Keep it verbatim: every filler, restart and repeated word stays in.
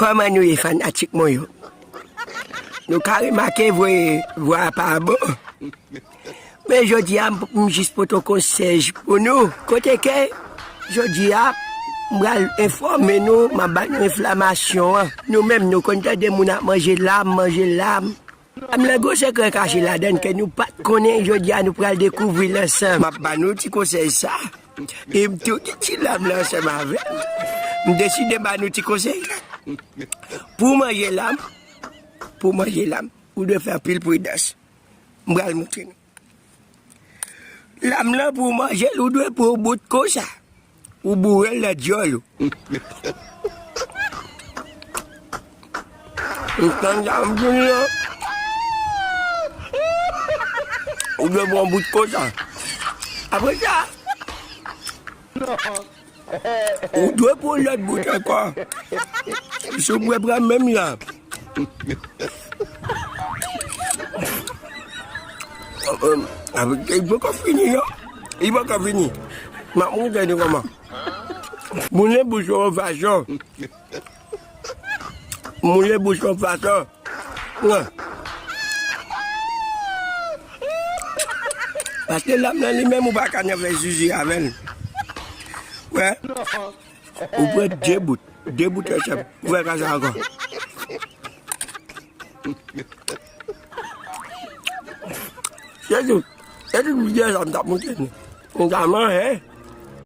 Kòman nou ye, fanatik mwen yo? Nou ka remake vre, vwa a pa bon. Men jodi a, m, m jis pote yon konsèy pou nou. Kote ke, jodi a, m pral enfòme nou, m ap ba nou enfòmasyon an. Nou menm, nou konn tande moun ap manje lam, manje lam. Lam nan gen yon sekrè kache ladan l ke nou pa t konnen, jodi a, nou pral dekouvri l ansanm. M ap ba nou ti konsèy sa. E m tou gen ti lam nan ansanm avè m. M deside ba nou ti konsèy la. Pou w manje lam, pou w manje lam, ou dwe fè anpil pridans. M pral montre nou. Lam nan pou w manje l, ou dwe pran yon bout konsa. Ou boure l nan dyòl ou. Ou tann sa m di w lan? Ou dwe pran yon bout konsa. Apre sa, ou dwe pran lòt bout ankò. Si w pran menm jan. Avèk, li poko fini, non. Li poko fini. M ap montre nou kòman. Moulen bouch ou yon fason. Moulen bouch ou yon fason. Wen. Paske lam nan li menm ou pa ka nan fè zuzu avè l. Wè. Ou pran de bout. De bout ansanm. Ou fè konsa ankò. Se tout. Se tout videyo sa m t ap montre nou. Nou ta manje.